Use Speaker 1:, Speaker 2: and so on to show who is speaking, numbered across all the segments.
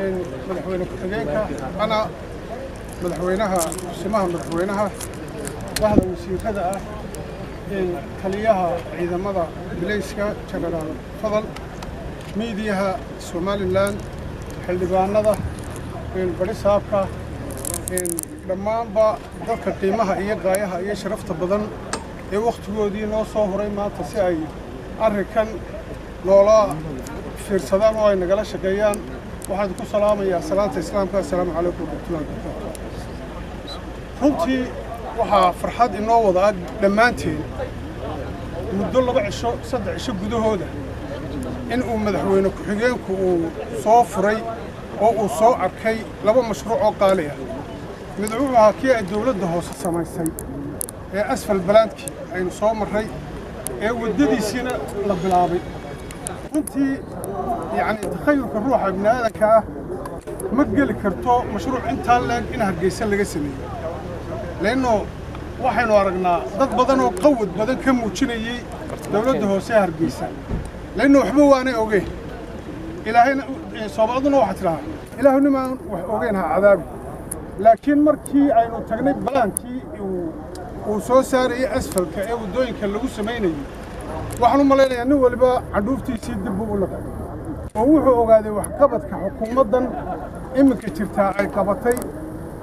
Speaker 1: Madaxweyne ku-xigeenka ana madaxweynaha kusimaha madaxweynaha bahda wasiirada ah, taliyaha ciidamada bilayska Jenaraal Fadal, miidiyaha Somaliland, xildhibaanada, barisaabka, dhammaanba dadka qiimaha iyo qaayaha iyo sharafta badan ee wakhtigoodii noo soo huray maanta si ay arrinkan noola fiirsadaan oo ay nagala shaqeeyaan, waxaan ku salaamayaa salaanta Islaamka: assalaamu calaykum waraxmatullahi wabarakaatu. Runtii waxaa farxad inoo wada ah dhammaanteen muddo 2 cisho, 3 cisho gudahooda in uu madaxweyne ku-xigeenku uu soo furay oo uu soo arkay laba mashruuc oo qaali ah. Mid wuxuu ahaa kii ay dawladda hoose samaysay ee asphalt plant-kii aynu soo marray ee waddadiisiina la bilaabay. Runtii yacni takhayulka ruuxa ibni aadanka ah ma geli karto mashruuc intaa leeg in Hargeysa laga sameeyey, leanno waxaynu aragnaa dad badan oo qawad badan ka muujinayey dawladda hoose ee Hargeysa, leanno waxba waanay ogeyn. Ilaahayna Soomaaliduna waxaa tidhahaa, "Ilaahu nimaan wax ogeyn ha cadaabi." Laakiin markii aynu tagnay balaankii uu soo saarayey asphalt-ka ee waddooyinka lagu samaynayey, waxaan u malaynayaa nin waliba candhuuftiisii dib buu u laqay oo wuxuu ogaaday waxqabadka xukuumaddan iminka jirtaa ay qabatay,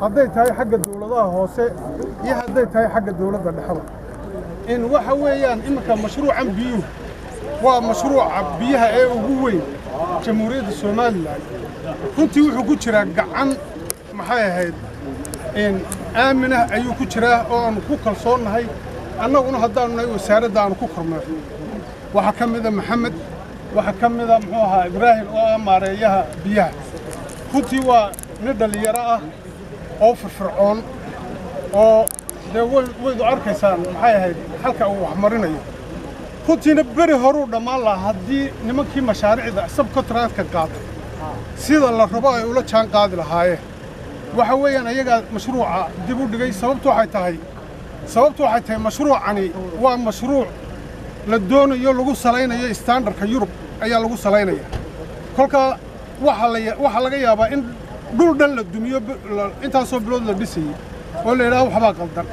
Speaker 1: hadday tahay xagga dawladaha hoose iyo hadday tahay xagga dawladda dhexda. In waxa weeyaan iminka mashruucan biyuhu waa mashruuca biyaha ee ugu weyn Jamhuuriyadda Somaliland. Runtii wuxuu ku jiraa gacan, maxay ahayd, in aaminah ayuu ku jiraa oo aanu ku kalsoonnahay. Annaguna haddaanu nahay wasaaradda aanu ku kormeerno. Waxaa ka mida Maxamed, waxaa ka mida, muxuu ahaa, Ibraahim oo ah maareeyaha biyaha. Runtii waa nin dhallinyaro ah oo firfircoon oo dee waydu arkaysaan, maxay ahayd, halka uu wax marinayo. Runtiina beri horuu dhammaan lahaa haddii nimankii mashaariicda subcontract-ka qaatay sida la rabo ay ula jaan qaadi lahaayeen. Waxa weeyaan ayagaa mashruuca dib u dhigay. Sababtu waxay tahay mashruucani waa mashruuc la doonayo lagu salaynayo standard-ka Yurub ayaa lagu salaynaya. Kolkaa waxaa laga yaabaa in dhul dhan la dumiyo intaasoo bilood la dhisayey oo la yidhaha waxbaa qaldan.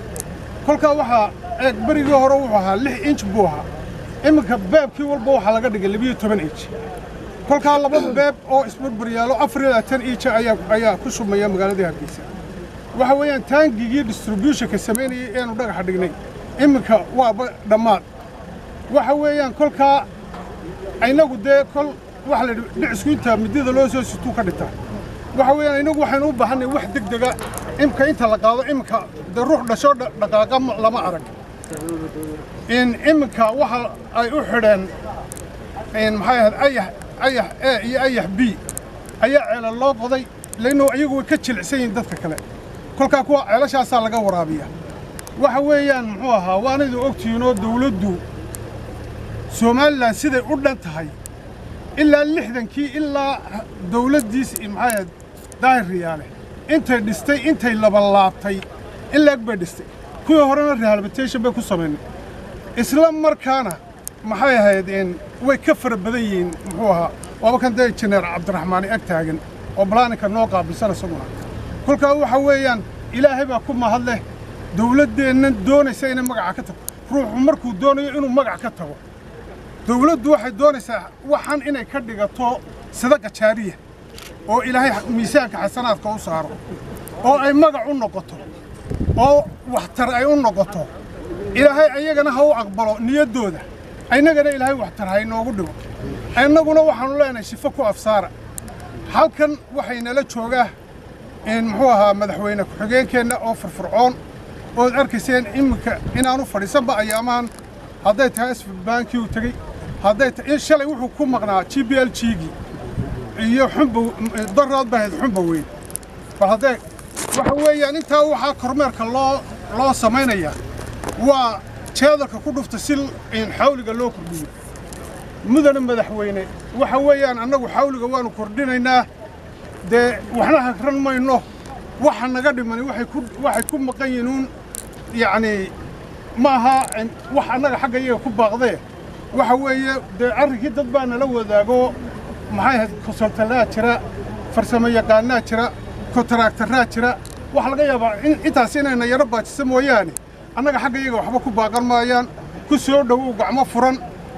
Speaker 1: Kolkaa waxaa eeg, berigii hore wuxuu ahaa 6 inch buu ahaa, iminka beebkii walba waxaa laga dhigay 12 inch. Kolkaa laba beeb oo isbarbaryaalo 24 inch ayaa ku shubmaya magaaladii Hargeysa. Waxa weeyaan taangigii distribution-ka samaynayay eenu dhagaxa dhignay iminka waaba dhammaad. Waxa weeyaan kolkaa inagu dee kol waxa la yidhi dhicisku inta midada loo soo situu ka dhintaa. Waxa weeyaan inagu waxaynu u baahanay wax degdega. Imka inta la qaado iminka dee ruux dhasho dhaqaaqa lama arag. In iminka waxa ay u xidheen in, maxay ahayd, Ayax A iyo Ayax B ayaa ceelal loo qoday, leanno iyagu way ka jilicsan yihiin dadka kale. Kolkaa kuwa ceelashaasaa laga waraabiya. Waxa weeyaan, muxuu ahaa, waanaydu ogtihiinoo dawladdu Somaliland siday u dhan tahay ilaa 60-kii ilaa dawladdiis, maxay ahayd, Daahir Riyaale intay dhistay, intay labalaabtay in laeg bay dhistay. Kuwii horena rehabilitation bay ku samaynay. Isla markaana, maxay ahayd, in way ka fara badan yihiin, muxuu ahaa, waaba kan dee injineer Cabdiraxmaani ag taagan oo planning-ka noo qaabilsan isaguna. Kolkaa waxa weeyaan Ilaahay baa ku mahad leh dawladdeennan doonaysa inay magaca ka tago. Ruuxu markuu doonayo inuu magac ka tago, dawladdu waxay doonaysaa waxan inay ka dhigato sadaqa jaariya oo Ilaahay miisaanka xasanaadka u saaro oo ay magac u noqoto oo waxtar ay u noqoto. Ilaahay ayagana ha u aqbalo niyaddooda, innagana Ilaahay waxtar ha inoogu dhigo. Innaguna waxaannu leenahay shifo ku afsaara. Halkan waxaynala joogaa in, muxuu ahaa, madaxweyne ku-xigeenkeenna oo firfircoon ood arkayseen iminka inaanu fadhiisanba ayaamahan. Hadday tahay asphalt plant-kii uu tegey, hadday tahay in shalay wuxuu ku maqnaa GPLG-gii iyo Xumba, daraad ba ahayd Xumba Weyn. Bal haddee waxa weeyaan intaa waxaa kormeerka loo samaynayaa waa jeedalka ku dhufta si in xawliga loo kordhiyo. Mudane madaxweyne, waxa weeyaan annagu xawliga waanu kordhinaynaa, dee waxna hagran mayno. Waxa naga dhimani waxay ku maqan yihiin uun, yacnii ma aha wax annaga xagga iyaga ku baaqdee. Waxa weeye dee arrinkii dad baa nala wadaago, maxay ahayd, consultant-aa jira. Farsamo yaqaanaa jira, kontaraaktaraa jira. Waxaa laga yaabaa in intaas inayna yaro baajisa mooyaane, annaga xagga iyaga waxba ku baaqan maayaan. Ku soo dhowow gacmo furan,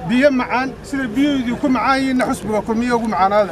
Speaker 1: biyo macaan sida biyoydii ku macaan yihiinna xusbiga Kulmiye ugu macaanaada.